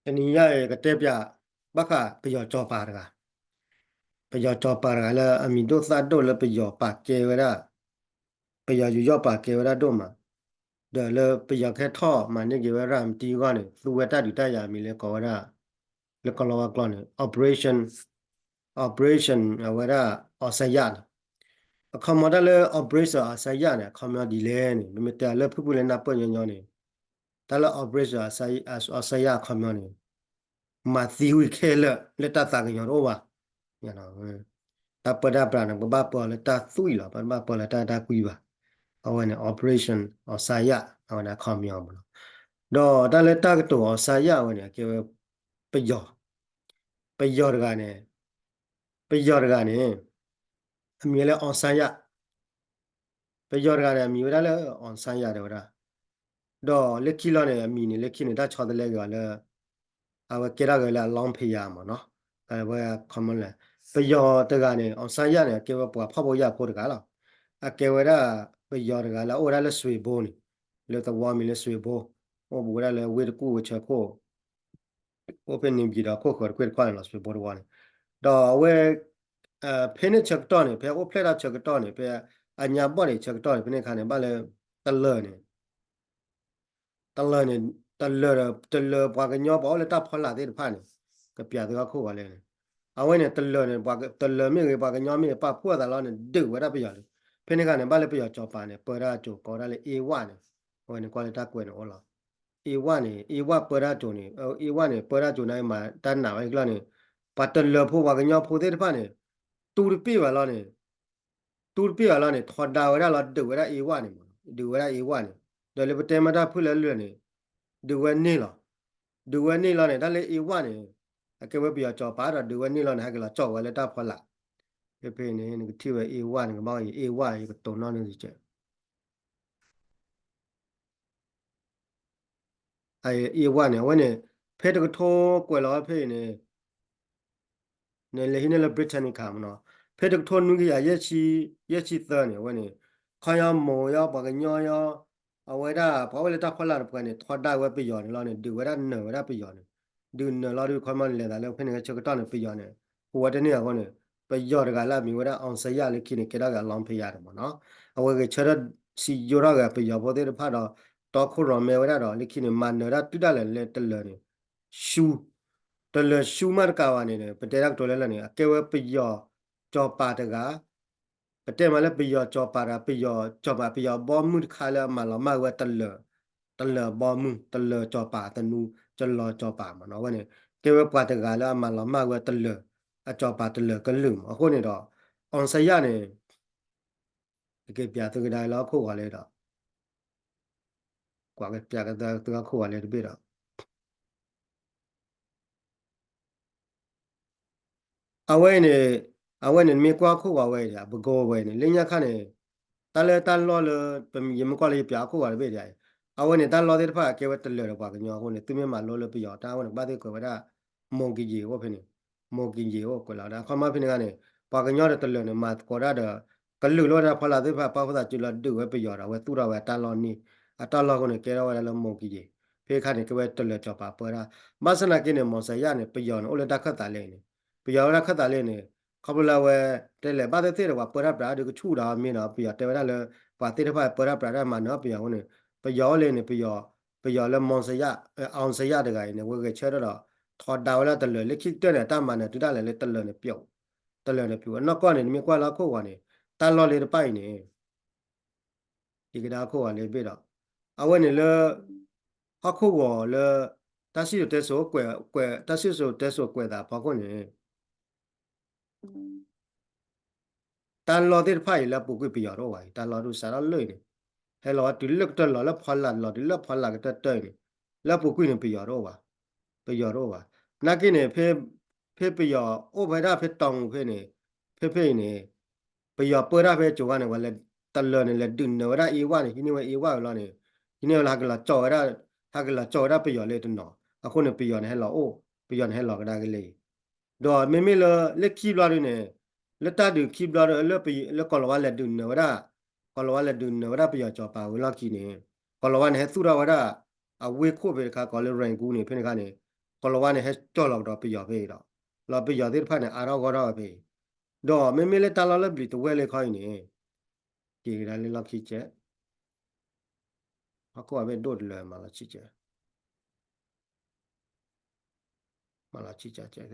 တနံၤညါအံၤ ကတဲပၠး ဘၣ်ဃးပယီၤစီၤပၤတဂၤ, ပယီၤစီၤပၤတဂၤလၢအမံၤဒိၣ်သၣ်ဒိၣ်လၢပယီၤပာ်ကဲဝဲဒၣ်, ပယီၤယူးယီၣ်ပာ်ကဲဝဲဒၣ်ဒိၣ်မး, ဒီးလၢပယီၤကဟဲထီၣ်မၤန့ၢ်က့ၤဝဲရၤမတံအဂီၢ်န့ၣ် သူဝဲတၢ်ဒုးတၢ်ယၤအမံၤလၢကိးဝဲဒၣ်, လၢကီၢ်လီၤဝါကျိာ်န့ၣ် Operation, Operation အဝဲဒၣ် အောင်ဆန်းယ န့ၣ်, အခီပညီတၢ်လၢ Operation အောင်ဆန်းယ န့ၣ် အခီပညီဒ်လဲၣ်န့ၣ် မ့မ့ၢ်တဲလၢဖုၣ်ဖုၣ်လၢနၢ်ပၢၢ်ညီညီန့ၣ်, တၢ်လၢ Operation အောင်ဆန်းယ အခီပညီန့ၣ် မၤသံဝံၤခဲလၢာ်လၢတၢ်သးကညီၤတအိၣ်ဘၣ်. တၢ်ပၢတၢ်ပြးန့ၣ် ပဘၣ်ပၢအီၤလၢတၢ်သွံၣ်လီၤ, ပဘၣ်ပၢအီၤလၢတၢ်တၢ်ကွံဘၣ်. အဝဲန့ၣ် Operation အောင်ဆန်းယ အဝဲန့ၣ်အခီပညီမ့ၢ်နီၤ. ဒီးတၢ်လၢတၢ်ကတိၤ အောင်ဆန်းယ အဝဲန့ၣ် အကဲဝဲ ပယီၤ, ပယီၤတဂၤန့ၣ်, ပယီၤတဂၤန့ၣ် အမံၤလၢ အောင်ဆန်းယ ပယီၤတဂၤန့ၣ် အမံၤဝဲဒၣ်လၢ အောင်ဆန်းယ တဲဝဲဒၣ်, ဒီးလၢခံလီၤန့ၣ် အမံၤန့ၣ် လၢခံန့ၣ် တၢ်ဆီတလဲက့ၤအီၤလၢ အဝဲကဲထီၣ်က့ၤလၢအလောင်းဖယၤမ့ၢ်နီၤ, အဝဲ ခီမလဲၣ်, ပယီၤတဂၤန့ၣ် အောင်ဆန်းယ န့ၣ် အကဲဝဲပှၤဖှီၣ်ဖိယာ်ဖိတဂၤလီၤ. အကဲဝဲဒၣ် ပယီၤတဂၤလၢအအိၣ်ဝဲဒၣ်လၢစွ့ၣ်ဘိန့ၣ်, လၢသဝီမံၤလၢစွ့ၣ်ဘိ, အိၣ်ဘူးဝဲဒၣ်လၢဝ့ၢ်တကူၣ်ဝဲဆၢခိၣ် အိၣ်ဖဲန့ၣ် ဘံၣ်ဒီးခိၣ်ဃၢၤတခွ့ၣ်တခီၣ်န့ၣ်လီၤ စွ့ၣ်ဘိတဝီန့ၣ်, ဒီးအဝဲ ဖဲန့ၣ်ဆၢကတီၢ်န့ၣ် ဖဲအိၣ်ဖျဲၣ်ထီၣ်ဆၢကတီၢ်န့ၣ် ဖဲအညါဘီၣ်န့ၣ်ဆၢကတီၢ်န့ၣ် ဖဲန့ၣ်အခါန့ၣ် ဘၣ်လၢ တလၢၤန့ၣ်, တလၢၤန့ၣ် တလၢၤဒီး တလၢၤပှၤကညီပှၤအိၣ်လၢတၢ်ဖီလာ်သ့ၣ်တဖၣ်န့ၣ် ကပျးသုဟီၣ်ခိၣ်ဂီၤလဲၣ်န့ၣ်, အဝဲန့ၣ် တလၢၤန့ၣ် တလၢၤမ့ၢ်ဂ့ၤ ပှၤကညီမ့ၢ်ဂ့ၤ ပာ်ဖှိၣ်အသးလီၤန့ၣ် ဒုးဝဲဒၣ်ပယီၤလံ. ဖဲန့ၣ်အခါန့ၣ် ဘၣ်လၢပယီၤစီၤပၤန့ၣ် ပၢတၢ်ကၠိၤ ကိးဝဲဒၣ်လၢ A one န့ၣ်, အဝဲန့ၣ်ကွၢ်လၢတၢ်ကွဲးန့ၣ်အိၣ်လီၤ. A one န့ၣ် A one ပၢတၢ်ကၠိၤန့ၣ် A one န့ၣ် ပၢတၢ်ကၠိၤန့ၣ် မၤတၢ်နာ်ဝဲအကျီၢ်န့ၣ် ပှၤတလၢၤဖိပှၤကညီဖိသ့ၣ်တဖၣ်န့ၣ် တူၢ်တပ့ၢ်ဘၣ်လီၤန့ၣ် တူၢ်တပ့ၢ်ဘၣ်လီၤန့ၣ် ထီဒါဝဲဒၣ်လီၤ ဒုးဝဲဒၣ် A one န့ၣ်မ့ၢ်နီၤ, ဒုးဝဲဒၣ် A one န့ၣ်, ဒီးလၢပတဲမ့ၢ်တၢ်ဖုၣ်လၢလၢာ်န့ၣ် ဒုးဝဲန့ၢ်လီၤ. ဒုးဝဲန့ၢ်လီၤန့ၣ် တၢ်လၢ A one န့ၣ် အကဲဝဲပယီၤစီၤပၤဒီး ဒုးဝဲန့ၢ်လီၤန့ၣ် ဟဲက့ၤလီၤကၠီၣ်ဝဲလၢတၢ်ဖီလာ်. ဖဲဖဲန့ၣ် နကထံၣ်ဝဲ A one န့ၣ် ကဘၣ်ဝဲ A one ယကတိၤနီၣ်န့ၣ်စဲး A one န့ၣ် အဝဲန့ၣ် ဖဲတကထိကွဲးလီၤဝဲဖဲအံၤန့ၣ် န့ၣ်လဲၤဟံးန့ၢ်လၢ Britannica မ့ၢ်နီၤ, ဖဲတကထိနွံကယၤ ယဲၢ်ဆံသၢန့ၣ် အဝဲန့ၣ် ခီယီမိၤယီ ပှၤကညီယီ အဝဲဒၣ်ပှၤအိၣ်လၢတၢ်ဖီလာ်တပှဲၤန့ၣ် ထီဒါဝဲပယီၤန့ၣ်လီၤန့ၣ် ဒုးဝဲဒၣ်နၢၤဝဲဒၣ်ပယီၤန့ၣ်, ဒုးနၢၤလီၤဒုး ခီမီန့ၣ် လဲၤသးလၢဖဲန့ၣ်ဆၢကတီၢ်န့ၣ် ပယီၤန့ၣ် ဟူးဝဲတန့ၢ်အဃိန့ၣ် ပယီၤတဂၤလၢအမံၤဝဲဒၣ် အောင်ဆန်းယ လၢခံန့ၣ် ကဲထီၣ်က့ၤအလောင်းဖယၤန့ၣ်မ့ၢ်နီၤ, အဝဲဂဲၤဆၢထၢၣ်စံယိထီၣ်က့ၤပယီၤဖိသ့ၣ်တဖၣ်ဒီး တီခိၣ်ရိၣ်မဲဝဲဒၣ်ဒီး လၢခံန့ၣ် မၤနၢၤဒၣ်တုၤဒၣ်လဲာ်လၢတလၢၤန့ၣ် ရှူ တလၢၤရှူမးတကးဘၣ်န့ၣ် ပတဲတၢ်ကတိၤလၢလၢာ်န့ၣ် အကဲဝဲပယီၤစီၤပၤတဂၤ, ပတဲမးလၢပယီၤစီၤပၤတဂၤ ပယီၤစီၤပၤ ပယီၤဘီမုၢ်တခါလၢအမၤလီၤမၢ်ဝဲတလၢၤ, တလၢၤဘီမုၢ် တလၢၤစီၤပၤသနူ ကလီၤစီၤပၤမ့ၢ်နီၤ အဝဲန့ၣ် ကဲဝဲပှၤတဂၤလၢအမၤလီၤမၢ်ဝဲတလၢၤ, အစီၤပၤတလၢၤကလုာ်မ့ၢ် အဃိန့ၣ်ဒီး အောင်ဆန်းယ န့ၣ် ကက့ၤပျးသုကဒါလၢဟီၣ်ခိၣ်ဂီၤလၢဒီး ကွၢ်ကပျးကဒါသုဟီၣ်ခိၣ်ဂီၤလၢတဘ့ၣ်ဒီး အဝဲန့ၣ် အဝဲန့ၣ် နမ့ၢ်ကွၢ်ဟီၣ်ခိၣ်ဂီၤဝဲဒၣ် ပကိဝဲန့ၣ် လၢညါခါန့ၣ် တၢ်လၢတၢ်လီၢ်လၢ ပယမ့ၢ်ကွၢ်လၢယပျးဟီၣ်ခိၣ်ဂီၤတဘ့ၣ်ဒၣ်အံၤ အဝဲန့ၣ် တၢ်လီၢ်သ့ၣ်တဖၣ်ကဲဝဲတလၢၤဒီးပှၤကညီအဃိန့ၣ် သုမ့ၢ်မၤလိလၢပယီၤတၢ်အဝဲန့ၣ် ကဘၣ်သ့ၣ်ကွဲးဝဲဒၣ် မုၢ်ကယံၤအိၣ်ဖဲန့ၣ်, မုၢ်ကယံၤအိၣ်ကွဲးလီၤဝဲဒၣ် အခီမီဖဲန့ၣ်ခါန့ၣ် ပှၤကညီဒီးတလၢၤန့ၣ် မၤသကိးတၢ်ဒီး ကလုာ်လီၤဝဲဒၣ်ဖီလာ်သ့ၣ်တဖၣ် ပာ်ဖှိၣ်သးစုလီၤဒုးဝဲပယီၤဒီး အဝဲသူၣ်ထီၣ်ဝဲအတၢ်လီၢ်န့ၣ် အတၢ်လီၢ်အဃိန့ၣ် ကဲထီၣ်ဝဲဒၣ်လၢမုၢ်ကယံၤ, ဖဲခါန့ၣ် ကဲဝဲတလၢၤစီၤပၤပၢတၢ်, ဘၣ်ဆၣ်သနာ်က့န့ၣ် အောင်ဆန်းယ န့ၣ် ပယီၤန့ၣ် အိၣ်လၢတၢ်ခၢၣ်သးလၢအံၤန့ၣ်, ပယီၤအိၣ်လၢတၢ်ခၢၣ်သးလၢအံၤန့ၣ် ခီဖျိလၢအဝဲ တဲလဲၤဘၣ်သ့ၣ်သ့ၣ်ဒီး ပှၤပၢတၢ်ပြးဒီးကဆူၣ်ဒီးမ့ၢ်ဒီး ပယီၤတဲဝဲဒၣ်လၢ ပှၤသ့ၣ်တဖၣ်ပၢတၢ်ပြးတၢ်မၤနၢၤပယီၤအဃိန့ၣ် ပယီၤအိၣ်လၢအံၤန့ၣ် ပယီၤ ပယီၤလၢ အောင်ဆန်းယ အောင်ဆန်းယ တဂၤအံၤန့ၣ် အဝဲဂဲၤဆၢထၢၣ်ဒီး ထီဒါဝဲဒၣ်တလၢၤ လၢခံကတၢၢ်န့ၣ် အတၢ်မၤနၢၤတုၤဒၣ်လဲာ်လၢတလၢၤန့ၣ်ပျိး, တလၢၤန့ၣ်ပျိး အနီၢ်ကီၢ်န့ၣ် နမ့ၢ်ကွၢ်လၢဟီၣ်ခိၣ်ဂီၤန့ၣ် တၢ်လီၢ်လၢတဖၣ်အံၤန့ၣ် ယကဒါဟီၣ်ခိၣ်ဂီၤလၢတဘ့ၣ်ဒီး အဝဲန့ၣ်လၢ ဟီၣ်ခိၣ်ဂီၤလၢ တၢ်စံၣ်စိၤတဲစိၤကွဲး တၢ်စံၣ်စိၤတဲစိၤကွဲးသးဖီခိၣ်န့ၣ် တၢ်လီၢ်သ့ၣ်တဖၣ်အံၤလၢအပူၤကွံာ်ပယီၤတအိၣ်ဘၣ်အံၤ တၢ်လီၢ်ဒူစးထီၣ်လၢအံၤန့ၣ် ဟဲလီၤဝဲတုၤလၢကတၢၢ်လီၤလၢဖီလာ်လီၤတုၤလၢဖီလာ်ကတၢၢ်တၢၢ်အံၤန့ၣ် လၢအပူၤကွံာ်န့ၣ် ပယီၤတအိၣ်ဘၣ်, ပယီၤတအိၣ်ဘၣ်. နာ်က့န့ၣ် ဖဲပယီၤအိၣ်ဖဲဒၣ်ဖဲတီၤမူၤဖဲန့ၣ် ဖဲဖဲအံၤန့ၣ် ပယီၤပၢတၢ်ဖဲကိၤဂၤန့ၣ် ပှၤလဲၤတလၢၤန့ၣ် လဲၤဒုးနၢၤဝဲဒၣ် A one န့ၣ် ဟံးန့ၢ်ဝဲ A one ဝဲလီၤန့ၣ် ဟံးန့ၢ်ဝဲလီၤ ဟးက့ၤလီၤကၠီၣ်ဝဲဒၣ် ဟးက့ၤလီၤကၠီၣ်ဝဲဒၣ်ပယီၤလၢတနီၤ အဃိန့ၣ် ပယီၤန့ၣ်ဟဲလီၤအိၣ် ပယီၤန့ၣ်ဟဲလီၤကဒါက့ၤလၢအံၤ ဒီးမ့မ့ၢ်လၢ လၢခံဘျီဒုန့ၣ် လၢတၢ်ဒုးခံဘျီဒု လၢကီၢ်လီၤဝါလဲၤဒုးနၢၤဝဲဒၣ် ကီၢ်လီၤဝါလဲၤဒုးနၢၤဝဲဒၣ်ပယီၤစီၤပၤဝံၤလီၢ်ခံန့ၣ် ကီၢ်လီၤဝါန့ၣ် ဟဲသူၣ်ထီၣ်ဝဲဒၣ် အဝ့ၢ်ခိၣ်ဖဲတခါကိးလၢ Rangoon န့ၣ် ဖဲန့ၣ်ခါန့ၣ် ကီၤလၤဝါန့ၣ် ဟဲကၠီၣ်လီၤကဒီးပယီၤဖဲအံၤဒီး လီၤပယီၤသ့ၣ်တဖၣ်န့ၣ် အါထီၣ်ဂီၢ်ထီၣ်ဝဲဖဲအံၤ, ဒီးမ့မ့ၢ်လၢတၢ်လီၢ်လၢဘျံးတဝဲၢ်လၢခီအံၤန့ၣ် က့ၤကဒါလၢလီၢ်ခံကဲး ဟီၣ်ခိၣ်အဘ့ၣ်ဒိၣ်တလၢာ် မၤလီၤဆံးကဲး, မၤလီၤဆံးကဲး,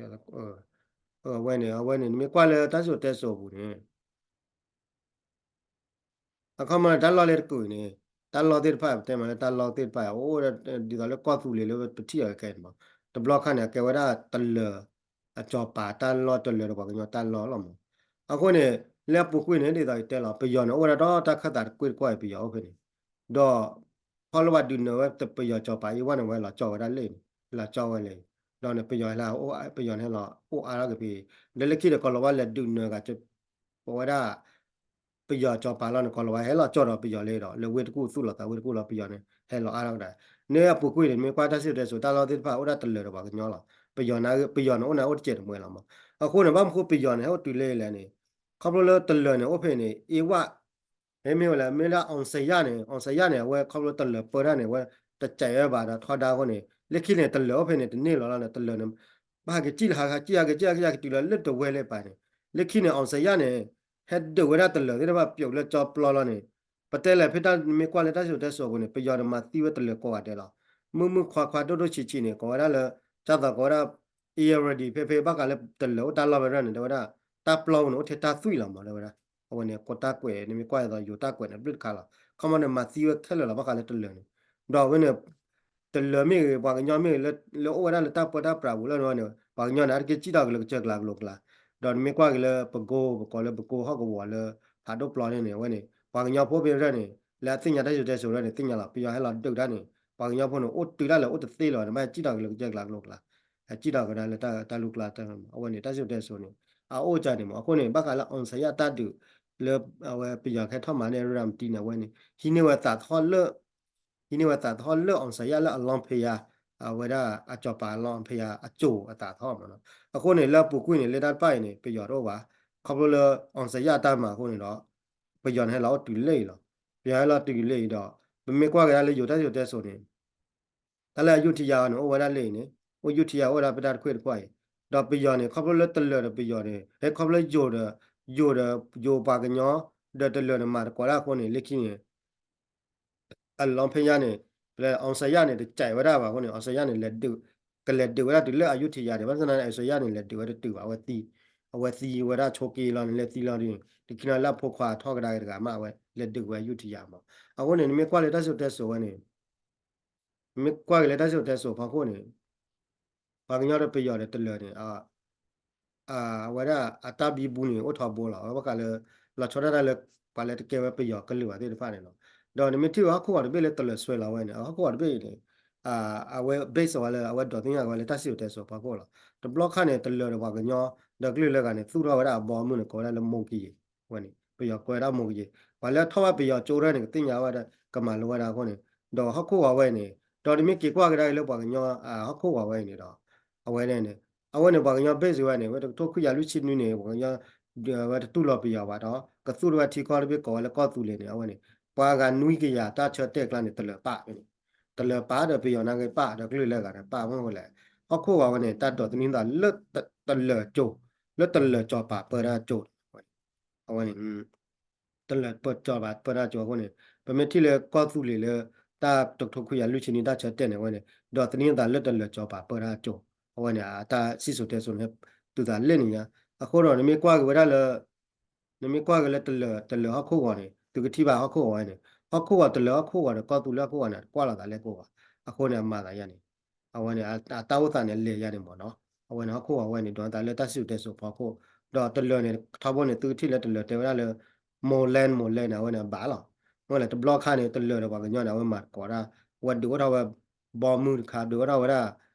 အဝဲန့ၣ် အဝဲန့ၣ် နမ့ၢ်ကွၢ်လၢတၢ်စံၣ်စိၤတဲစိၤအပူၤန့ၣ် အခီပညီန့ၣ် တၢ်လီၢ်လၢတကုာ်အံၤန့ၣ် တၢ်လီၢ်သ့ၣ်တဖၣ် ပတဲမးလၢတၢ်လီၢ်သ့ၣ်တဖၣ် အိၣ်ဝဲဒၣ်ဒ်သိးလၢကီၢ်သူလ့ၤလၢပထံၣ်အီၤခဲအံၤန့ၣ်မး တဘျီခါန့ၣ် အကဲဝဲဒၣ်တလၢာ် အစီၤပၤတၢ်လီၢ် တလၢာ်ဒီးပှၤကညီတၢ်လီၢ်လီၤမး. အဃိန့ၣ် လၢအပူၤကွံာ်န့ၣ် ဒ်သိးယတဲလီၤ ပယီၤန့ၣ် အိၣ်ဝဲဒၣ်ဒီးတၢ်ခၢၣ်သးတကွ့ၢ်တကွီၢ်အံၤ ပယီၤအိၣ်ဖဲန့ၣ်, ဒီး ခီဖျိပှၤဒုးနၢၤဝဲပယီၤစီၤပၤအံၤဝဲန့ၣ် ဝဲလီၤကၠီၣ်ဝဲဒၣ်လၢန့ၣ် လီၤကၠီၣ်ဝဲလၢ ဒီးန့ၣ် ပယီၤဟဲလီၤ ပယီၤန့ၣ်ဟဲလီၤအိၣ်အါထီၣ်က့ၤဖဲ ဒီးလၢခံဒီး ကီၤလၤဝါလဲၤဒုးနၢၤဂၤ ပဝဲဒၣ် ပယီၤစီၤပၤလီၤန့ၣ် ကီၤလၤဝါဟဲလီၤကၠီၣ်ဒီးပယီၤလၢဒီး လၢဝ့ၢ်တကူၣ်သူၣ်လီၤသးဝ့ၢ်တကူၣ်လီၤ ပယီၤန့ၣ် ဟဲလီၤအါထီၣ်ကဒါ န့ၣ်အပူၤကွံာ်န့ၣ် မ့ၢ်ကွၢ်တၢ်စံၣ်စိၤတဲစိၤ တၢ်လီၢ်သ့ၣ်တဖၣ် အိၣ်ဒၣ်တလၢာ်ဒီးပှၤကညီလီၤ. ပယီၤန့ၣ် ပယီၤန့ၣ် အိၣ်န့ၣ်အိၣ်တစဲးတမှဲလီၤမး. အဃိန့ၣ် ဘၣ်မနုၤဃိပယီၤန့ၣ် ဟဲအိၣ်တုၤလၢလဲၣ်န့ၣ် ခီဖျိလၢတလၢာ်န့ၣ် အိၣ်ဖဲန့ၣ် အ့ဝၣ် ဟဲမ့ၢ်ဝဲလဲၣ် မ့ၢ်လၢ အောင်ဆန်း န့ၣ် အောင်ဆန်း န့ၣ် အဝဲခီဖျိတလၢာ်ပၢတၢ်န့ၣ် အဝဲတစဲးဝဲဘၣ်ဒီးထီဒါအဃိန့ၣ် လၢခံန့ၣ် တလၢာ်အိၣ်ဖဲန့ၣ် တန့ၢ်လီၤလီၤန့ၣ် တလၢာ်န့ၣ် ဘၣ်ဟးက့ၤကံၣ်လၢဟးက့ၤကံၣ် ဟးက့ၤကံၣ် ဟးက့ၤကံၣ် ဟးက့ၤတုၤလၢလၢတဝဲၢ်လၢပၤန့ၣ် လၢခံန့ၣ် အောင်ဆန်း န့ၣ် ဟဲဒုးဝဲဒၣ်တလၢာ်သ့ၣ်တဖၣ် ပျိးလၢကၠီပျီလီၤန့ၣ် ပတဲလဲၣ်ဖဲတၢ်မ့ၢ်ကွၢ်လၢတၢ်စံၣ်စိၤတဲစိၤအပူၤန့ၣ် ပယီၤန့ၣ်မၤသံဝဲတလၢာ်ကိးဂၤဒဲးလီၤ. မုၢ်မုၢ်ခွါခွါဒိၣ်ဒိၣ်ဆံးဆံးန့ၣ် ကိးဝဲဒၣ်လၢ ကၢ်သိးကိးဝဲဒၣ် Irrawaddy ဖဲဖဲဘၣ်ဃးလၢတလၢာ်အိၣ်တၢ်လီၢ်ဖဲန့ၣ် တဲဝဲဒၣ် တၢ်ပျီပူၤန့ၣ် အိၣ်ထဲတၢ်သွံၣ်လီၤမး တဲဝဲဒၣ်. အဝဲန့ၣ် ကိးတၢ်ကွဲး နမ့ၢ်ကွၢ်ဒ်သိးယိၤတၢ်ကွဲးန့ၣ် ဘျုးတခါလီၤ. ခီမီန့ၣ် မၤသံဝဲခဲလၢာ်လီၤ ဘၣ်ဃးလၢတလၢာ်န့ၣ် ဒီးအဝဲန့ၣ် တလၢာ်မ့ၢ်ဂ့ၤ ပှၤကညီမ့ၢ်ဂ့ၤ လၢအိၣ်ဝဲဒၣ်လၢတၢ်ပၢတၢ်ပြးပူၤလၢန့ၣ် ပှၤကညီန့ၣ် အါတက့ၢ်စံၣ်ထီၣ်က့ၤလၢကစၢၢ်ကျါကလိၤကျါ ဒီးနမ့ၢ်ကွၢ်က့ၤလၢပကိ ပကိးလၢပကိဟီၣ်ကဝီၤလၢ ဖးဒိၣ်ပျီန့ၣ်န့ၣ် အဝဲန့ၣ် ပှၤကညီဖိဖဲရဲၣ်န့ၣ် လၢအသ့ၣ်ညါတၢ်စံၣ်စိၤတဲစိၤရဲၣ်န့ၣ် သ့ၣ်ညါလီၤ ပယီၤဟဲလီၤဒုးတၢ်န့ၣ် ပှၤကညီဖိန့ၣ် အိၣ်တုၤတၢ်လၢအိၣ်တသ့လီၤ နဘၣ်စံၣ်ထီၣ်က့ၤလၢကစၢၢ်ကျါကလိၤကျါ အစံၣ်ထီၣ်က့ၤဒၣ်လၢတၢ်လူၢ်ကျါ အဝဲန့ၣ် တၢ်စံၣ်စိၤတဲစိၤန့ၣ် အအိၣ်ကန့ၣ်မး အဃိန့ၣ် ဘၣ်ဃးလၢ အောင်ဆန်း တၢ်ဒုး လၢအဝဲပယီၤကဟဲထီၣ်မၤန့ၢ် ရၢၢ်မတံန့ၣ် အဝဲန့ၣ် ဟံးန့ၢ်ဝဲသးထီၣ်လၢ ဟံးန့ၢ်ဝဲသးထီၣ်လၢ အောင်ဆန်း လၢအလီၢ်ဖဲယါ အဝဲဒၣ်အစီၤပၤအလီၢ်ဖဲယါအစိၤအသးထီၣ်မးနီၤ. အဃိန့ၣ် လၢအပူၤကွံာ်န့ၣ် လၢတၢ်တဖၣ်အံၤန့ၣ် ပယီၤတအိၣ်ဘၣ်. ခီဖျိလၢ အောင်ဆန်း အတၢ်မၤအဃိန့ၣ်ဒီး ပယီၤန့ၣ်ဟဲလီၤအိၣ်တုၤလၢအံၤလီၤ. ပယီၤဟဲလီၤတုၤလၢအံၤဒီး ပမ့ၢ်ကွၢ်က့ၤဒၣ်လၢယိၤတၢ်စံၣ်စိၤတဲစိၤန့ၣ် တၢ်လၢအယူထယါန့ၣ် အိၣ်ဝဲဒၣ်လၢအံၤန့ၣ် အိၣ်ယူထယါအိၣ်ဝဲဒၣ်ဖဲတၢ်တခွဲၣ်တခွဲၣ်အံၤ ဒီးပယီၤန့ၣ် ခီဖျိလၢတလၢာ်ဒီးပယီၤန့ၣ် ဟဲခီဖျိယိၤဒီး ယိၤဒီး ယိၤပှၤကညီ ဒီးတလၢာ်န့ၣ်မၤသကိးတၢ်အဃိန့ၣ် လၢခံန့ၣ် အလီၢ်ဖဲယါန့ၣ် ပလဲ အောင်ဆန်း န့ၣ် တစဲးဝဲဒၣ်ဘၣ်အဃိန့ၣ် အောင်ဆန်း န့ၣ် လဲၤဒုး ကလဲၤဒုးဝဲဒၣ်တုၤလၢအယူထယါန့ၣ် ဘၣ်ဆၣ်သနာ်က့ အောင်ဆန်း န့ၣ် လဲၤဒုးဝဲတတုၤဘၣ် အဝဲသံ အဝဲသံဝဲဒၣ်ဆိးက့လီၤန့ၣ် လဲၤသံလီၤဒ်န့ၣ် တခီလၢအဖိခွါထီၣ်ကဒါက့ၤတဂၤမး အဝဲလဲၤဒုးဝဲယူထယါမး. အဃိန့ၣ် နမ့ၢ်ကွၢ်လၢတၢ်စံၣ်စိၤတဲစိၤဝဲန့ၣ် မ့ၢ်ကွၢ်က့ၤလၢတၢ်စံၣ်စိၤတဲစိၤဖီခိၣ်န့ၣ် ပှၤကညီဒီးပယီၤဒီးတလၢာ်န့ၣ် အဝဲဒၣ်အတၢ်ဘံဘူန့ၣ် အိၣ်ထီဘိလီၤ. အဝဲဘၣ်ဃးလၢ လီၤဆီဒၣ်တၢ်လၢ ပှၤလၢတကဲဝဲပယီၤကလုာ်ဘၣ်သ့ၣ်တဖၣ်န့ၣ်လီၤ. ဒီးနမ့ၢ်ထံၣ်ဝဲဟီၣ်ခိၣ်ဂီၤတဘ့ၣ်လၢတလၢာ်ဆွဲလီၤဝဲန့ၣ် ဟီၣ်ခိၣ်ဂီၤတဘ့ၣ်အံၤန့ၣ် အဝဲ base ဝဲလၢအဝဲဒိးသ့ၣ်ညါဝဲလၢတၢ်စံၣ်စိၤတဲစိၤဖီခိၣ်လီၤ. တဘျီခါန့ၣ် တလၢာ်ဒီးပှၤကညီ ဒီးကလုာ်လၢဂၤန့ၣ် သူၣ်ထီၣ်ဝဲဒၣ်အဘီအမုၢ်န့ၣ် ကိးဝဲဒၣ်လၢ မုၢ်ကယံၤ ဝဲန့ၣ် ပယီၤကွဲးဝဲဒၣ်မုၢ်ကယံၤ ပှၤလၢထီၣ်ဘၣ်ပယီၤကၠိရဲၣ်န့ၣ် ကသ့ၣ်ညါဝဲဒၣ် ကမၤလိဝဲဒၣ်အဃိန့ၣ် ဒီးဟီၣ်ခိၣ်ဂီၤဝဲအံၤန့ၣ် ဒီးနမ့ၢ်က့ၤကွၢ်ကဒါက့ၤလၢပှၤကညီ ဟီၣ်ခိၣ်ဂီၤဝဲအံၤန့ၣ်ဒီး အဝဲန့ၣ် အဝဲန့ၣ် ပှၤကညီ base ဝဲန့ၣ် ဝဲတကထိခွံကယၤလွံၢ်ဆံနွံန့ၣ် ပှၤကညီ ဝဲတတူၢ်လိာ်ပယီၤဘၣ်ဒီး ကသူၣ်ထီၣ်ဝဲထံကီၢ်တဘ့ၣ်ကိးဝဲလၢကီၢ်သူလ့ၤန့ၣ် အဝဲန့ၣ် ပှၤဂၤနွံကယၤတၢ်ဆၢတဲာ်ကျါန့ၣ် တလၢာ်ပာ်ဖဲန့ၣ် တလၢာ်ပာ်ဒီးပယီၤနာ်က့ပာ်ဒီးကလုာ်လၢဂၤန့ၣ် ပာ်မ့ၢ်ဝဲလဲၣ် ဟီၣ်ခိၣ်ဂီၤဝဲန့ၣ် တၢ်ဒိးသန့ၤသးလၢတလၢာ်ကၠိ လၢတလၢာ်စီၤပၤပၢတၢ်ကၠိ အဝဲန့ၣ် တလၢာ်ပၢစီၤပၤပၢတၢ်ကၠိအဃိန့ၣ် ပမ့ၢ်ထံၣ်လၢကီၢ်သူလ့ၤလၢ တၢ်တကထိခွံကယၤလွံၢ်ဆံနွံတၢ်ဆၢတဲာ်န့ၣ် အဝဲန့ၣ် ဒိးသန့ၤသးလၢတလၢာ်စီၤပၤပၢတၢ်ကၠိ အဝဲန့ၣ် အတၢ်စံၣ်စိၤတဲစိၤန့ၣ် တုၤသးလဲၣ်န့ၣ်ညါ အဃိဒီးနမ့ၢ်ကွၢ်က့ၤဝဲဒၣ်လၢ နမ့ၢ်ကွၢ်က့ၤလၢတလၢာ် တလၢာ်ဟီၣ်ခိၣ်ဂီၤန့ၣ် သုကထံၣ်ဘၣ်ဟီၣ်ခိၣ်ဂီၤဝဲန့ၣ် ဟီၣ်ခိၣ်ဂီၤတလၢာ်ဟီၣ်ခိၣ်ဂီၤဒီးကီၢ်သူလ့ၤဟီၣ်ခိၣ်ဂီၤန့ၣ် တကွၢ်လိာ်သးလဲၣ်ကိးဘၣ် အဃိန့ၣ် အမၤသးယါန့ၣ် အဝဲန့ၣ် အတၢ်အိၣ်သးန့ၣ် အလဲၤယါန့ၣ်မ့ၢ်နီၤ အဝဲန့ၣ် ဟီၣ်ခိၣ်ဂီၤဝဲန့ၣ် ဒိးသးလၢတၢ်စံၣ်စိၤတဲစိၤဖီခိၣ် ဒီးတလၢာ်န့ၣ် ထီဘိန့ၣ် သုကထံၣ်လၢတလၢာ်တဲဝဲဒၣ်လၢ mainland mainland န့ၣ် အဝဲန့ၣ် အဘၣ်လီၤ မ့ၢ်လဲၣ် တဘျီခါန့ၣ် တလၢာ်ဒီးပှၤကညီန့ၣ် အဝဲမၤသကိးဒၣ် အဝဲဒုးအိၣ်ထီၣ်ဝဲ ဘီမုၢ်တခါ ဒုးအိၣ်ထီၣ်ဝဲဒၣ်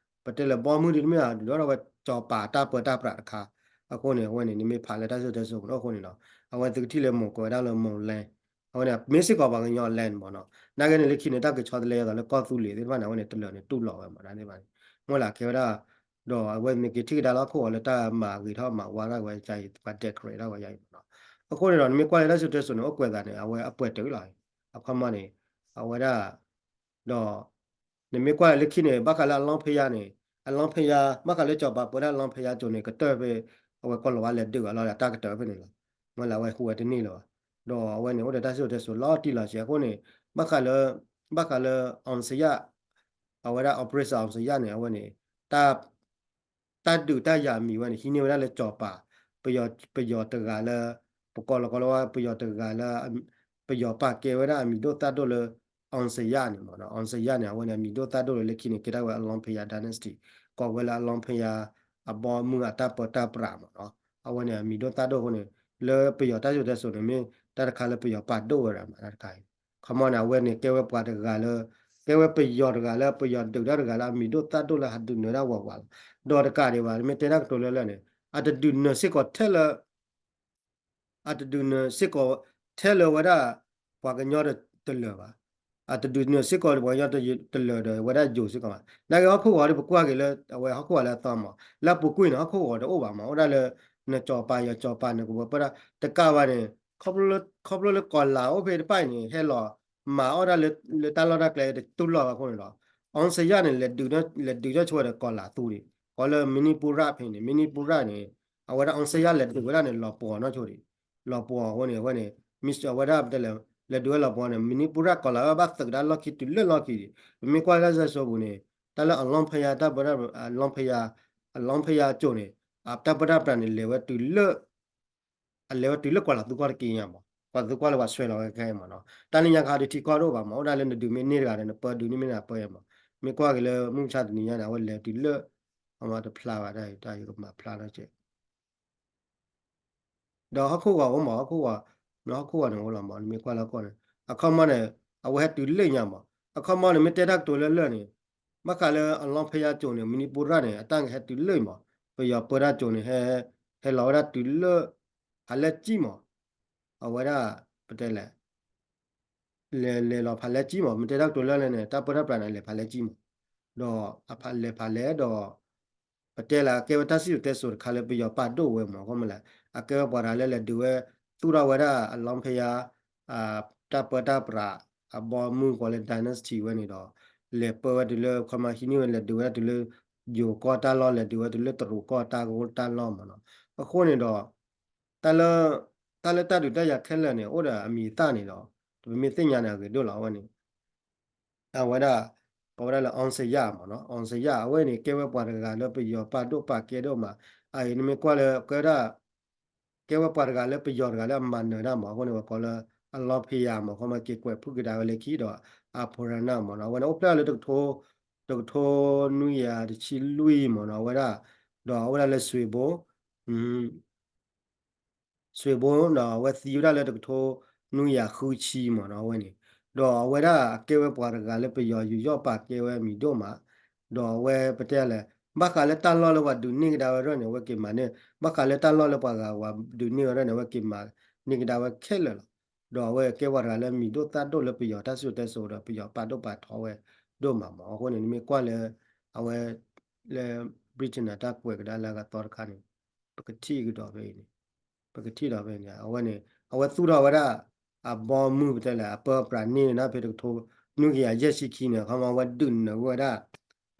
ပတဲလၢဘီမုၢ်ဒ်တမ့ၢ် ဒုးအိၣ်ထီၣ်ဝဲစီၤပၤတၢ်ပၢတၢ်ပြးတခါ အဃိန့ၣ် အဝဲန့ၣ် နမ့ၢ်ဖးလၢတၢ်စံၣ်စိၤတဲစိၤအဃိန့ၣ်ဒီး အဝဲသုကထံၣ်လၢ မ့ၢ်ကွဲးဝဲဒၣ်လၢ mainland အဝဲန့ၣ် မ့ၢ်စ့ၢ်ကီးပှၤကညီ land မ့ၢ်နီၤ နာ်က့န့ၣ် လၢခံန့ၣ် တၢ်ကဆီတလဲအသးလၢကီၢ်သူလ့ၤသ့ၣ်တဖၣ်န့ၣ် အဝဲန့ၣ် တလၢာ်န့ၣ် တူၢ်လိာ်ဝဲမ့ၢ်ဒၣ်သ့ၣ်တဖၣ်န့ၣ် မ့ၢ်လၢကဲဝဲဒၣ် ဒီးအဝဲမ့ၢ်က့ၤထံၣ်ကဒါလၢဟီၣ်ခိၣ်ဂီၤလၢတၢ်မၤဂ့ၤထီၣ်မၤဝါထီၣ်ဝဲယါအံၤ ပှၤ decorate ထီၣ်ဝဲယါအံၤမ့ၢ်နီၤ အဃိန့ၣ်ဒီး နမ့ၢ်ကွၢ်လၢတၢ်စံၣ်စိၤတဲစိၤန့ၣ် အိၣ်ကွဲးသးန့ၣ် အဝဲအပှဲၤတုၤလီၤ အခီပညီန့ၣ် အဝဲဒၣ် ဒီး နမ့ၢ်ကွၢ်လၢခံန့ၣ် ဘၣ်ဃးလၢအလီၢ်ဖဲယါန့ၣ် အလီဖယါ ဘၣ်ဃးလၢကၠီၤပၤပၢဒၣ်လီဖယါကၠိန့ၣ် ကတၢၢ်ဖဲ အဝဲကီၢ်လီၤဝါလဲၤဒုးအလီၢ်ဒီးတၢ်ကတၢၢ်ဖဲန့ၣ်လီၤ. မ့ၢ်လၢအဝဲဟူးဝဲတန့ၢ်လၢၤဘၣ်. ဒီးအဝဲန့ၣ်အိၣ်ဒီးတၢ်စံၣ်စိၤတဲစိၤလီၤတံၢ်လီၤဆဲးအဃိန့ၣ် ဘၣ်ဃးလၢ ဘၣ်ဃးလၢ အောင်ဇေယျ အဝဲဒၣ် operation အောင်ဇေယျန့ၣ် အဝဲန့ၣ် တၢ် တၢ်ဒုးတၢ်ယၤအမံၤဝဲန့ၣ် ဟံးန့ၢ်ဝဲဒၣ်လၢကၠီၤပၤ ပယီၤ ပယီၤတဂၤလၢ ပကိးလီၤကီးလၢ ပယီၤတဂၤလၢ ပယီၤပာ်ကဲဝဲဒၣ်အမံၤဒိၣ်သၣ်ဒိၣ်လၢ အောင်ဇေယျန့ၣ်မ့ၢ်နီၤ. အောင်ဇေယျန့ၣ် အဝဲန့ၣ်အမံၤဒိၣ်သၣ်ဒိၣ်လၢလၢခံန့ၣ် ကဲထီၣ်ဝဲ အလီဖယါ dynasty ကိးဝဲလၢအလီဖယါ အဘီမုၢ်အတၢ်ပၢတၢ်ပြးမ့ၢ်နီၤ. အဝဲန့ၣ်အမံၤဒိၣ်သၣ်ဒိၣ်အဃိန့ၣ် လၢပယီၤတၢ်စံၣ်စိၤတဲစိၤန့ၣ် မ့ၢ်တၢ်တခါလၢပယီၤပာ်ဒိၣ်ဝဲဒၣ်မးတၢ်တခါအံၤ ခီမီန့ၣ် အဝဲန့ၣ်ကဲဝဲပှၤတဂၤလၢ ကဲဝဲပယီၤတဂၤလၢ ပယီၤဒုးတၢ်တဂၤလၢအမံၤဒိၣ်သၣ်ဒိၣ်လၢဟးဒုးနၢၤဒၣ်ဝးဝးလီၤ. ဒီးတကးဒံးဘၣ် မ့ၢ်တဲတၢ်ကတိၤလၢလၢ်န့ၣ် အတဒုးနၢၤစ့ၢ်ကီးထဲလၢ အတဒုးနၢၤစ့ၢ်ကီးထဲလၢဝဲဒၣ် ပှၤကညီတလၢာ်ဘၣ်. အတဒုးနၢၤစ့ၢ်ကီးပှၤကညီတလၢာ်ဒီး ဝဲဒၣ်ယိၤစ့ၢ်ကီးဘၣ်. နာ်က့ဟီၣ်ခိၣ်ဂီၤဒီးပကွၢ်က့ၤလၢ အဝဲဟီၣ်ခိၣ်ဂီၤလၢအသီမး လၢအပူၤကွံာ်န့ၣ် ဟီၣ်ခိၣ်ဂီၤတအိၣ်ဘၣ်မး အိၣ်ဒၣ်လၢ နကၠီၤပၤယီၤကၠီၤပၤ နကဝဲၤပၢဒၣ် တကးဘၣ်န့ၣ် ခီဖျိလၢကီၢ်လၤအိၣ်ဖဲတဖၣ်အံၤန့ၣ် ဟဲလီၤမၤအီၣ်ဒၣ်လၢတၢ်လီၢ်တၢ်ကျဲတတူၢ်လိာ်ဘၣ်အဃိန့ၣ်ဒီး အောင်ဇေယျန့ၣ် လဲၤဒုးထီၣ်ဆိဝဲဒီးကီၢ်လၤသူဒံး ကီးလၢ မဏိပူရ်ဖဲန့ၣ် မဏိပူရ်န့ၣ် အဝဲဒၣ် အောင်ဇေယျ လဲၤဒုးဝဲဒၣ်န့ၣ် လီၤပှီၤနီၢ်ဆိဒံး လီၤပှီၤအဃိန့ၣ် အဝဲန့ၣ် မ့ၢ်အဝဲဒၣ်တဲလဲၣ် လဲၤဒုးဝဲလီၤပှီၤန့ၣ် မဏိပူရ်ကီၢ်လၤဝဲဘၣ်သုးကဒါလီၢ်ခံတုၤလၢလီၢ်ခံဒံး ပမ့ၢ်ကွၢ်လၢတၢ်စံၣ်စိၤပူၤန့ၣ် တၢ်လၢအလီဖယါ တၢ်ပၢတၢ် အလီဖယါ အလီဖယါကၠိန့ၣ် အတၢ်ပၢတၢ်ပြးန့ၣ် လဲၤဝဲတုၤလၢ အလဲၤဝဲတုၤလၢကီၢ်လၤသူကီၢ်တက့ၢ်ညါမး ကီၢ်လၤသူကီၢ်လၢပှၤဆွဲလီၤဝဲခဲအံၤမးနီၤ တၢ်လၢညါခါဒုးထံကီၢ်တအိၣ်ဘၣ်မး အိၣ်ဒၣ်လၢနဒုးမ့ၢ်န့ၢ်တဂၤဒီး နပၢဒုးန့ၢ်မ့ၢ်တဂၤပၢမး မ့ၢ်ကွၢ်က့ၤလၢမုၢ်မဆါတနံၤညါန့ၣ် အဝဲလဲၤတုၤလၢ အမၤတဖျါဘၣ်တၢ်အံၤ တၢ်ယကမၤဖျါထီၣ်ကဲး ဒီးဟီၣ်ခိၣ်ဂီၤအိၣ်မး ဟီၣ်ခိၣ်ဂီၤ ဟီၣ်ခိၣ်ဂီၤန့ၣ်အိၣ်လီၤမး နမ့ၢ်ကွၢ်လၢကီၢ်န့ၣ် အခီမီန့ၣ် အဝဲဟဲတုၤလၢညါမး အခီမီန့ၣ် မ့ၢ်တဲတၢ်ကတိၤလၢလၢ်န့ၣ် ဘၣ်ဃးလၢအလီဖယါကၠိန့ၣ် မဏိပူရ်န့ၣ် အတၢ်ဟဲတုၤလၢမး ပယီၤပၢတၢ်ကၠိန့ၣ် ဟဲ ဟဲလီၤဝဲဒၣ်တုၤလၢ ဖးလဲၢ်ကၠံမး အဝဲဒၣ် ပတဲလဲၣ် လဲၤလဲၤလီၤဖးလဲၢ်ကၠံမး မ့ၢ်တဲတၢ်ကတိၤလၢလၢ်န့ၣ် တၢ်ပၢတၢ်ပြးန့ၣ် လဲၤဖးလဲၢ်ကၠံမး ဒီးအလဲၤဖးလဲၢ်ဒီး ပတဲလၢအကဲဝဲတၢ်စံၣ်စိၤတဲစိၤတခါလၢပယီၤပာ်ဒိၣ်ဝဲမး ခီမီလဲၣ် အကဲဝဲပှၤတဂၤလၢလဲၤဒုးဝဲ သူၣ်ထီၣ်ဝဲဒၣ်အလီဖယါ တၢ်ပၢတၢ်ပြး အဘီမုၢ်ကီးလၢ dynasty ဝဲန့ၣ်ဒီး လဲၤပၢဝဲတုၤလၢ ခီမီဟံးန့ၢ်ဝဲလဲၤဒုးဝဲဒၣ်တုၤလၢ ယိၤကီၢ်တၢ်လီၢ် လဲၤဒုးဝဲတုၤလၢတရူးကီၢ်တၢ်ဂိၢ်တၢ်လီၢ်မးနီၤ အဃိန့ၣ်ဒီး တၢ်လၢ တၢ်လၢတၢ်ဒုးတၢ်ယၤခဲလၢာ်န့ၣ် အိၣ်ဒီးအမံၤအသၣ်န့ၣ်ဒီး ပမ့ၢ်သ့ၣ်ညါန့ၣ်အဂ့ၤဒိၣ်လီၤ အဝဲန့ၣ် အဝဲဒၣ် ကိးဝဲဒၣ်လၢ အောင်ဇေယျ မးနီၤ အောင်ဇေယျ အဝဲန့ၣ် ကဲဝဲပှၤတဂၤလၢပယီၤပာ်ဒိၣ်ပာ်ကဲဒိၣ်မး အအံၤနမ့ၢ်ကွၢ်လၢ ကဲဝဲဒၣ် ကဲဝဲပှၤတဂၤလၢပယီၤတဂၤလၢအမၤနၢၤတၢ်မး အဃိန့ၣ် ပှၤကိးလၢ အလီဖယါ မး ခီမီက့ၤကွဲးဖုၣ်က့ၤဒၣ်ဝဲလၢခံဒီး အဖီရနၢ် မးနီၤ အဝဲန့ၣ် အိၣ်ဖျဲၣ်လၢတကထိ တကထိနွံကယၤတဆံလွံၢ် မးနီၤ အဝဲဒၣ် ဒီးအဝဲဒၣ်လၢစွ့ၤဘိ စွ့ၤဘိဒီးအဝဲသံဝဲဒၣ်လၢတကထိနွံကယၤဃုဆံ မးနီၤ အဝဲန့ၣ် ဒီးအဝဲဒၣ်အကဲဝဲပှၤတဂၤလၢပယီၤယူးယီၣ်ပာ်ကဲဝဲအမံၤဒိၣ်မး ဒီးအဝဲပတဲလဲၣ် ဘၣ်ဃးလၢတၢ်လီၢ်လၢပှၤဒုးန့ၢ်ကဒါဝဲဒၣ်န့ၣ် အဝဲက့ၤမၤန့ၢ် ဘၣ်ဃးလၢတၢ်လီၢ်လၢပှၤဂၤဝဲဒုးန့ၢ်ဝဲဒၣ်န့ၣ် အဝဲက့ၤမၤန့ၢ်ကဒါဝဲခဲလၢာ်လီၤ ဒီးအဝဲကဲပှၤတဂၤလၢမံၤဒိၣ်သၣ်ဒိၣ်လၢပယီၤတၢ်စံၣ်စိၤတဲစိၤဒီးပယီၤပာ်ဒိၣ်ပာ်ထီဝဲဒိၣ်မးမး အဃိန့ၣ် နမ့ၢ်ကွၢ်လၢ အဝဲ လၢ Britain အတၢ်ကွဲးကဒါလၢအကသီတခါန့ၣ် ပကထံၣ်ကဒီးဖဲအံၤန့ၣ် ပကထံၣ်ဒီးဖဲန့ၣ် အဝဲန့ၣ် အဝဲသူၣ်ထီၣ်ဝဲဒၣ် အဘီမုၢ်ပတဲလဲၣ် အပၢပြးန့ၢ်န့ၣ်ဖဲတကထိနွံကယၤယဲၢ်ဆံခံန့ၣ် အခီမီဝဲဒုးနၢၤဝဲဒၣ်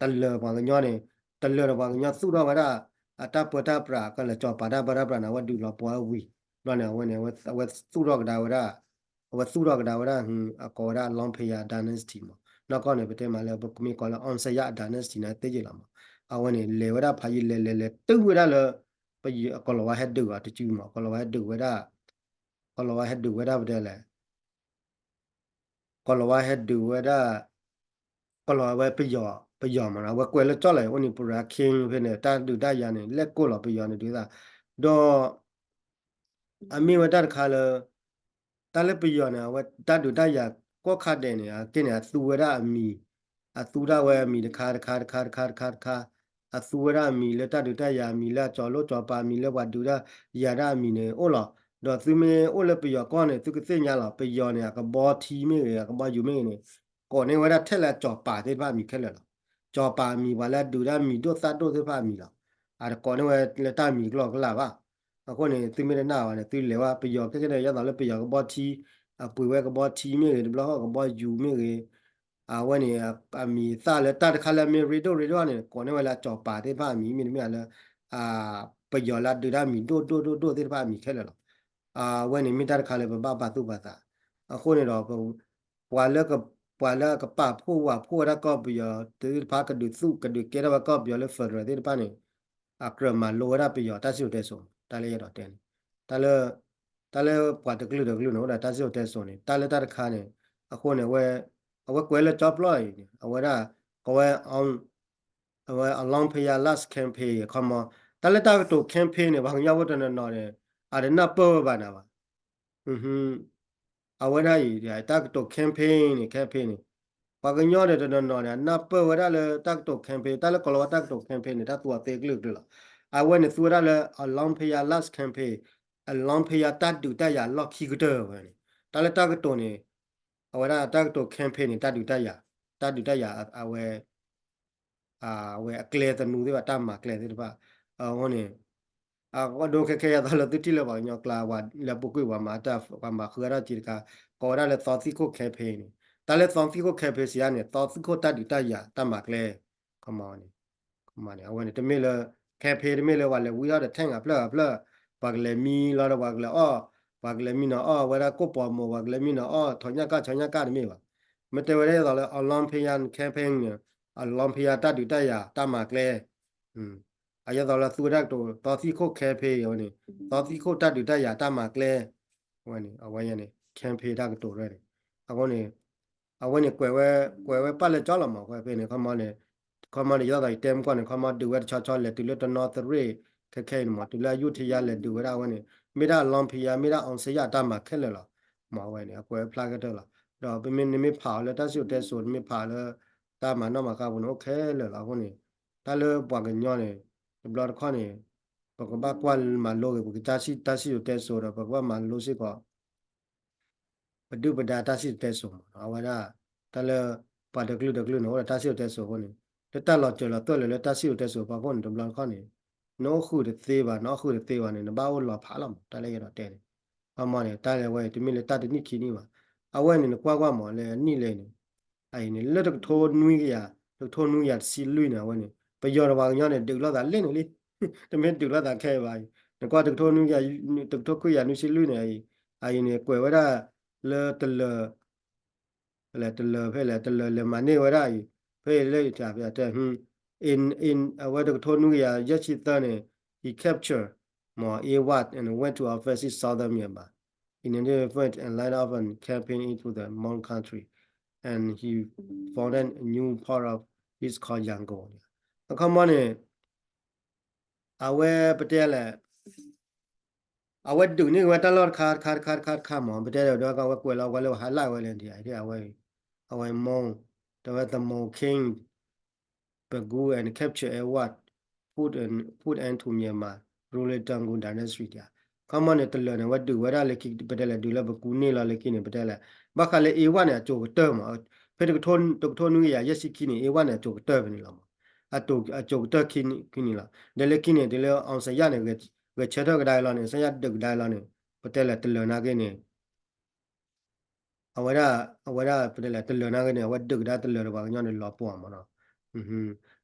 တလၢၤပှၤကညီန့ၣ် တလၢၤဒီးပှၤကညီသူၣ်ထီၣ်ဝဲဒၣ် အတၢ်ပၢတၢ်ပြး ကလဲၤကၠီၤပၤတၢ်ပၢတၢ်ပြးန့ၣ် အဝဲဒုးလီၤပှီၤဝံၤ ဘျီန့ၣ် အဝဲန့ၣ် အဝဲသူၣ်ထီၣ်ကဒါဝဲဒၣ် အဝဲသူၣ်ထီၣ်ကဒါဝဲဒၣ် အကိးဝဲဒၣ် အလီဖယါ dynasty မး နီၢ်ကီၢ်န့ၣ် ပတဲမးလၢ ပမ့ၢ်ကိးလၢ အောင်ဇေယျ dynasty န့ၣ် သ့ယ့ၢ်လီၤမး အဝဲန့ၣ် လဲၤဝဲဒၣ်ဖးယံာ်လဲၤလဲၤလဲၤတုၤဝဲဒၣ်လၢ ပယီၤ ကီၢ်လီၤဝါဟဲဒုးအီၤတစုမး ကီၢ်လီၤဝါဟဲဒုးဝဲဒၣ် ကီၢ်လီၤဝါဟဲဒုးဝဲဒၣ်ပတဲလဲၣ် ကီၢ်လီၤဝါဟဲဒုးဝဲဒၣ် ကီၢ်လီၤဝါဝဲပယီၤ ပယီၤမးနီၤ အဝဲကွဲးလၢကၠီၣ်လီၤ အိၣ်နံၤ ပရၤ king ဖဲန့ၣ် တၢ်ဒုးတၢ်ယၤန့ၣ် လဲၤကိၢ်လီၤပယီၤန့ၣ်ဒုးသၣ် ဒီး အမ့ၢ်ဝဲတၢ်တခါလၢ တၢ်လၢပယီၤန့ၣ် အဝဲတၢ်ဒုးတၢ်ယၤကိးခါဒဲးန့ၣ် အကဲန့ၣ် အသူဝဲဒၣ်အမံၤ အသူဒၣ်ဝဲအမံၤတခါတခါတခါတခါတခါတခါ အသူဝဲဒၣ်အမံၤလၢတၢ်ဒုးတၢ်ယၤအမံၤ လၢအကၠီၤလိၣ်ကၠီၤပၤအမံၤ လၢပှၤဒုးတၢ်ယၤတၢ်အမံၤန့ၣ် အိၣ်လီၤ. ဒီးသုမ့ၢ်အိၣ်လၢပယီၤကီၢ်န့ၣ် သုကသ့ၣ်ညါလီၤ. ပယီၤန့ၣ် အကဘီထံမ့ၢ်ဂ့ၤ အကဘီယူၤမ့ၢ်ဂ့ၤန့ၣ် ကိးန့ၢ်ဝဲဒၣ်ထဲလၢအကၠီၤပၤသ့ၣ်တဖၣ်အမံၤခဲလၢာ်လီၤ. ကၠီၤပၤအမံၤ ပှၤလၢအဒုးတၢ်မံၤဒိၣ်သၣ်ဒိၣ်သ့ၣ်တဖၣ်အမံၤလီၤ. အတကိးန့ၢ်ဝဲလၢတၢ်မံၤကျီၢ်ကျၢ်ဘၣ်. အဃိန့ၣ် သုမ့ၢ်တနာ်ဘၣ်န့ၣ် သုလဲၤဝဲပယီၤခဲကနံၣ် ဒ်သိးလၢပယီၤကဘီထံ အပှ့ၤဝဲကဘီထံမ့ၢ်ဂ့ၤ တဘျီဃီကဘီယူၤမ့ၢ်ဂ့ၤ အဝဲန့ၣ် အမံၤသၣ်လၢတၢ်တခါလၢအမ့ၢ်ရ့ဒိၣ်ရ့ဒိၣ်န့ၣ် ကိးန့ၢ်ဝဲလၢအစီၤပၤသ့ၣ်တဖၣ်အမံၤ မ့တမ့ၢ်လၢ ပယီၤလၢအဒုးတၢ်မံၤဒိၣ်ဒိၣ်ဒိၣ်ဒိၣ်သ့ၣ်တဖၣ်အမံၤခဲလၢာ်လီၤ. အဝဲန့ၣ်မ့ၢ်တၢ်တခါလၢပဘၣ်ပာ်သူၣ်ပာ်သး. အဃိန့ၣ်ဒီး ပှၤလၢ ပှၤလၢအကပာ်ဖှိၣ်ဝးဖှိၣ်ဝဲဒၣ်ကီၢ်ပယီၤသ့ၣ်တဖၣ် ကဒုးသူၣ်ကဒုးကဲထီၣ်ဝဲကီၢ်ပယီၤလၢ federal သ့ၣ်တဖၣ်န့ၣ် အကြၢးမၤလိဝဲဒၣ်ပယီၤတၢ်စံၣ်စိၤတဲစိၤ တၢ်လၢယအဲၣ်ဒိးတဲန့ၣ် တၢ်လၢ တၢ်လၢပှၤတကလုာ်တကလုာ်န့ၣ် အိၣ်ဒီးတၢ်စံၣ်စိၤတဲစိၤန့ၣ် တၢ်လၢတၢ်တခါန့ၣ် အဃိန့ၣ် အဝဲကွဲးလၢကၠီပျီအံၤန့ၣ် အဝဲဒၣ် ကဝဲ အဝဲ Alam Paya last campaign ခီမီ တၢ်လၢတၢ်ကတိၤ campaign န့ၣ် ပှၤကညီဖိတနီၤနီၤန့ၣ် အတနၢ်ပၢၢ်ဝဲဘၣ်နၤဘၣ်. အဝဲဒၣ်အံၤ တၢ်ကတိၤ campaign န့ၣ် campaign န့ၣ် ပှၤကညီဒီးတနီၤနီၤန့ၣ် အနၢ်ပၢၢ်ဝဲဒၣ်လၢတၢ်ကတိၤ campaign တၢ်လၢကီၤလၤဝါတၢ်ကတိၤ campaign န့ၣ် တၢ်သူအီၤသ့ကလုာ်ကလုာ်လီၤ. အဝဲန့ၣ်သူဝဲဒၣ်လၢ Alam Paya last campaign, Alam Paya တၢ်ဒုးတၢ်ယၤလီၢ်ခံကတၢၢ်ဝဲန့ၣ် တၢ်လၢတၢ်ကတိၤန့ၣ် အဝဲဒၣ်တၢ်ကတိၤ campaign န့ၣ် တၢ်ဒုးတၢ်ယၤ, တၢ်ဒုးတၢ်ယၤ အဝဲ အဝဲအကျဲသနူသ့ၣ်တဖၣ် တၢ်မၤကျဲသ့ၣ်တဖၣ် အဃိန့ၣ် အဒိခဲခဲအံၤ အသိးလၢသုထံၣ်လၢပှၤကညီကျါ ပှၤလၢပူၤကွံာ်ပှၤမၤတၢ် ပှၤမၤဃုအါထီၣ်က့ၤတခါ ကိးဝဲဒၣ်လၢ သီသံခိၣ် campaign န့ၣ် တၢ်လၢ သီသံခိၣ် campaign စံးယါန့ၣ် သီသံခိၣ်တၢ်ဒုးတၢ်ယၤ တၢ်မၤကျဲ ခီမီန့ၣ် ခီမီန့ၣ် အဝဲန့ၣ်တမ့ၢ်လၢ campaign တမ့ၢ်လၢပှၤလဲၤဝံထီၣ်ဒီး tank အဖျၢၣ်အဖျၢၣ် ပှၤကလဲၤမံလီၤဒီး ပှၤကလဲၤအီၣ် ပှၤကလဲၤမံနီၤအီၣ်ဝဲဒၣ်ကိၣ်ပီၤမိၢ် ပှၤကလဲၤမံနီၤအီၣ် ထီၣ်ညၣ်ကၣ် ဆီညၣ်ကၣ်တမ့ၢ်ဘၣ်. မ့ၢ်တဲဝဲဒၣ်အသိးလၢ Alam Paya campaign န့ၣ် Alam Paya တၢ်ဒုးတၢ်ယၤ တၢ်မၤကျဲ အယဲသိးလၢသူဝဲဒၣ်ကတိၤ သီသံခိၣ် campaign အဝဲန့ၣ် သီသံခိၣ်တၢ်ဒုးတၢ်ယၤ တၢ်မၤကျဲ အဝဲန့ၣ် အဝဲန့ၣ် campaign တၢ်ကတိၤရဲၣ်န့ၣ် အဃိန့ၣ် အဝဲန့ၣ် ကွဲးဝဲ ကွဲးဝဲပာ်လၢကၠီလီၤမး ကွဲးဖဲန့ၣ် ခီမီန့ၣ် ခီမီန့ၣ် ယဲသိးယတဲမုၢ်ကီၢ်န့ၣ် ခီမီ ဒုးဝဲတဆီဆီ လဲၤတုၤလၢတနီသရ့ၣ် ခဲခဲအံၤန့ၣ်မး တုၤလၢအယူထယါ လဲၤဒုးဝဲဒၣ်အဝဲန့ၣ် မ့ၢ်ဒၣ် Alam Paya မ့ၢ်ဒၣ် အောင်ဇေယျ တၢ်မၤခဲလၢာ်လီၤ. မ့ၢ်အဝဲန့ၣ် အကွဲးဖျါကတၢၢ်လီၤ. ဒီးပမ့ၢ် နမ့ၢ်ဖးအီၤလၢ တၢ်စံၣ်စိၤတဲစိၤ နမ့ၢ်ဖးလၢ တၢ်မၤနီၣ်မၤဃါပူၤန့ၣ် အိၣ်ခဲလၢာ်လီၤ. အဃိန့ၣ် တၢ်လၢပှၤကညီန့ၣ် တဘျီတခီၣ်န့ၣ် ပကဘၣ်ကွၢ်မၤလိက့ၤ ပကတၢ်စံၣ် တၢ်စံၣ်စိၤတဲစိၤဒီး ပကဘၣ်မၤလိစ့ၢ်ကီး ပဒုၣ်ပဒါတၢ်စံၣ်စိၤတဲစိၤမး အဝဲဒၣ် တၢ်လၢ ပှၤတကလုာ်တကလုာ်န့ၣ် အိၣ်ဒီးတၢ်စံၣ်စိၤတဲစိၤအဃိန့ၣ် လၢတၢ်လီၤစၢၤလီၤသွဲၣ်လၢာ်လၢတၢ်စံၣ်စိၤတဲစိၤအဖီခိၣ်န့ၣ် တဘျီတခီၣ်န့ၣ် နအိၣ်ဃုာ်တသ့ဘၣ် နအိၣ်ဃုာ်တသ့ဘၣ်န့ၣ် နဘၣ်အိၣ်လီၤဖးလီၤမး တၢ်လၢယအဲၣ်ဒိးတဲန့ၣ် ခီမီန့ၣ် တၢ်လၢဝဲ တမ့ၢ်လၢတၢ်တနံၣ်ခံနံၣ်ဘၣ်. အဝဲန့ၣ် နကွၢ်ကွၢ်မးလၢအနံၣ်လဲၣ်န့ၣ် အအံၤန့ၣ် လၢတကထိနွံကယၤ တကထိနွံကယၤတဆံလွံၢ်န့ၣ် အဝဲန့ၣ် ပယီၤဒီးပှၤကညီန့ၣ် ဒုးလိာ်သးလၢန့ၣ်လံ တမ့ၢ်ဒုးလိာ်သးခဲအံၤဘၣ်အံၤ နကွၢ်တကထိနွံကယၤ တကထိခွံကယၤနွံဆံလွံၢ်န့ၣ်အံၤ အအံၤန့ၣ် ကွဲးဝဲဒၣ်လၢတလၢာ် ဖဲလဲၣ် တလၢာ်ဖဲလဲၣ် တလၢာ်လဲၤမၤန့ၢ်ဝဲဒၣ်အံၤ ဖဲအံၤလၢ အဝဲ တကထိနွံကယၤယဲၢ်ဆံသၢန့ၣ် he captured မ့ၢ် Awat and went to offensive southern Myanmar in an effort and line up a campaign into the Mon country and he founded a new part of his called Yangon အခီမီန့ၣ် အဝဲပတဲလဲၣ် အဝဲဒုးန့ၢ်ဝဲတၢ်လီၢ်တခါတခါတခါတခါတခါမး ပတဲဒီး အဝဲကွဲးလီၤဝဲလၢ highlight ဝဲလၢ အဝဲ အဝဲ Mon တဲဝဲ the Mon came Pegu and captured Awat, put an, put end to Myanmar ruling Taungoo dynasty အခီမီန့ၣ် တလၢာ်န့ၣ် အဝဲဒုးဝဲဒၣ်လၢခံ ပတဲလဲၣ် ဒုးလၢပကူန့ၢ်လီၤလၢခံန့ၣ် ပတဲလဲၣ် ဘၣ်ဃးလၢ Awat န့ၣ် အစိၤကတၢၢ်မး ဖဲ တကထိနွံကယၤယဲၢ်ဆံခံန့ၣ် Awat န့ၣ် အစိၤကတၢၢ်ဖဲန့ၣ်လီၤမး အစိၤကတၢၢ်ခံန့ၣ်လီၤ ဒီးလၢခံန့ၣ် တုၤလၢ အောင်ဇေယျန့ၣ် ဂဲၤဆၢထၢၣ်ကဒါအံၤလီၤန့ၣ် အောင်ဇေယျဒုးကဒါအံၤလီၤန့ၣ် ပတဲလဲၣ် တလၢာ်နာ်က့န့ၣ် အဝဲဒၣ် အဝဲဒၣ်ပတဲလဲၣ် တလၢာ်နာ်က့န့ၣ် အဝဲဒုးကဒါတလၢာ်ဒီးပှၤကညီန့ၣ် လီၤပှီၢ်မးနီၤ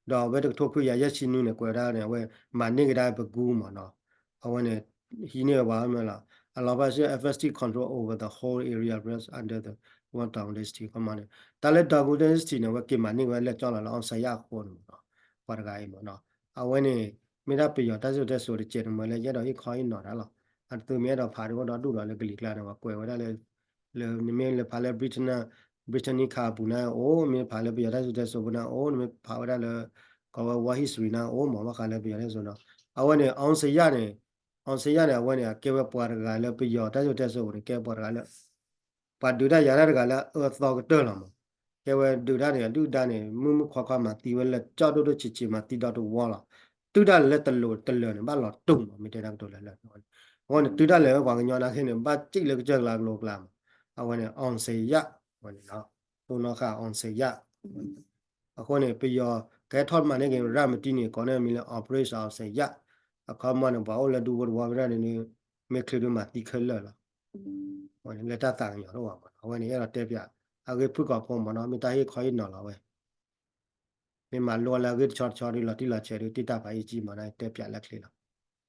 ဒီးအဝဲတကထိခွံကယၤယဲၢ်ဆံနွံန့ၣ် ကွဲးဝဲဒၣ်န့ၣ် အဝဲမၤန့ၢ်ကဒါပကူမးနီၤ အဝဲန့ၣ် ဟံးန့ၢ်ဝဲပှၤမ့ၢ်လီၤ အလီၤဖဲ effective control over the whole area rest under the Taungoo dynasty ခီမီန့ၣ် တၢ်လၢ Taungoo dynasty န့ၣ် အဝဲက့ၤမၤန့ၢ်ဝဲလၢကၠီလီၤလၢ အောင်ဇေယျအဃိန့ၣ်မးနီၤ ပှၤတဂၤအံၤမးနီၤ အဝဲန့ၣ် မ့ၢ်ဒၣ်ပယီၤတၢ်စံၣ်စိၤတဲစိၤတစဲးန့ၣ် မ့ၢ်လၢယအဲၣ်ဒိးဟ့ၣ်ခီဟ့ၣ်နီၤတၢ်လီၤ အသုမ့ၢ်အဲၣ်ဒိးဖးဒိၣ်ဒီး ဒူၣ်ဒီးလၢကလံၤကျါန့ၣ် ပှၤကွဲးဝဲဒၣ်လၢ လၢနမ့ၢ်လၢဖးလၢ Britannica ခါအပူၤန့ၣ်အိၣ် မ့ၢ်ဖးလၢပယီၤတၢ်စံၣ်စိၤတဲစိၤပူၤန့ၣ်အိၣ် နမ့ၢ်ဖးဝဲဒၣ်လၢ ကီးဝဲ World History န့ၣ်အိၣ်မး ဘၣ်ဃးလၢပယီၤတၢ်စံၣ်စိၤဒီး အဝဲန့ၣ် အောင်ဇေယျန့ၣ် အောင်ဇေယျန့ၣ် အဝဲန့ၣ် အကဲဝဲပှၤတဂၤလၢပယီၤတၢ်စံၣ်စိၤတဲစိၤပူၤန့ၣ် ကဲပှၤတဂၤလၢ ပှၤဒုးတၢ်ယၤတၢ်တဂၤလၢအအၢအသီကတၢၢ်လီၤမး ကဲဝဲဒုးတၢ်န့ၣ် အဒုၣ်ဒါန့ၣ် မုၢ်မုၢ်ခွါခွါမၤသံဝဲလၢကၠီၣ်ဒိၣ်ဒိၣ်ဆံးဆံး မၤသံဒီတဝီလီၤ တုၤဒၣ်လဲာ်လၢတလၢာ်တလၢာ်န့ၣ် ဘၣ်လီၤတူာ်မး မ့ၢ်တဲတၢ်ကတိၤလၢလၢ အဃိန့ၣ်တုၤဒၣ်လဲာ်ပှၤကညီနာ်က့န့ၣ် ဘၣ်စံၣ်လၢကစၢၢ်ကျါကလိကျါမး အဝဲန့ၣ် အောင်ဇေယျ အဝဲန့ၣ် သိၣ်နီၣ်ဃာ် အောင်ဇေယျ အဃိန့ၣ် ပယီၤကဟဲထီၣ်မၤန့ၢ်က့ၤရၤမတံန့ၣ် ကိးန့ၢ်မံၤလၢ Operation အောင်ဇေယျ အခီမီန့ၣ် ပှၤအိၣ်လၢဒူဖိတဝီဝဲဒၣ်န့ၣ် မ့ၢ်ချုးဒုးမၤသံခဲလၢာ်လီၤ လၢတၢ်သးကညီၤတအိၣ်ဘၣ်မး အဝဲန့ၣ် အဲၣ်ဒိးတဲပၠး အဂ့ၢ်ဖုၣ်ကိာ်ဖိမ့ၢ်နီၤ မ့ၢ်တၢ်ဟ့ၣ်ခီဟ့ၣ်နီၤလီၤဝဲ မ့ၢ်မၤလိလၢအဂ့ၢ်တဆီတဆီဒုး လီၤတံၢ်လီၤဆဲးဒုး တံၢ်တၢ်ဖးအံၤကံမ့ၢ်နီၤ တဲပၠးလၢချ့လီၤ.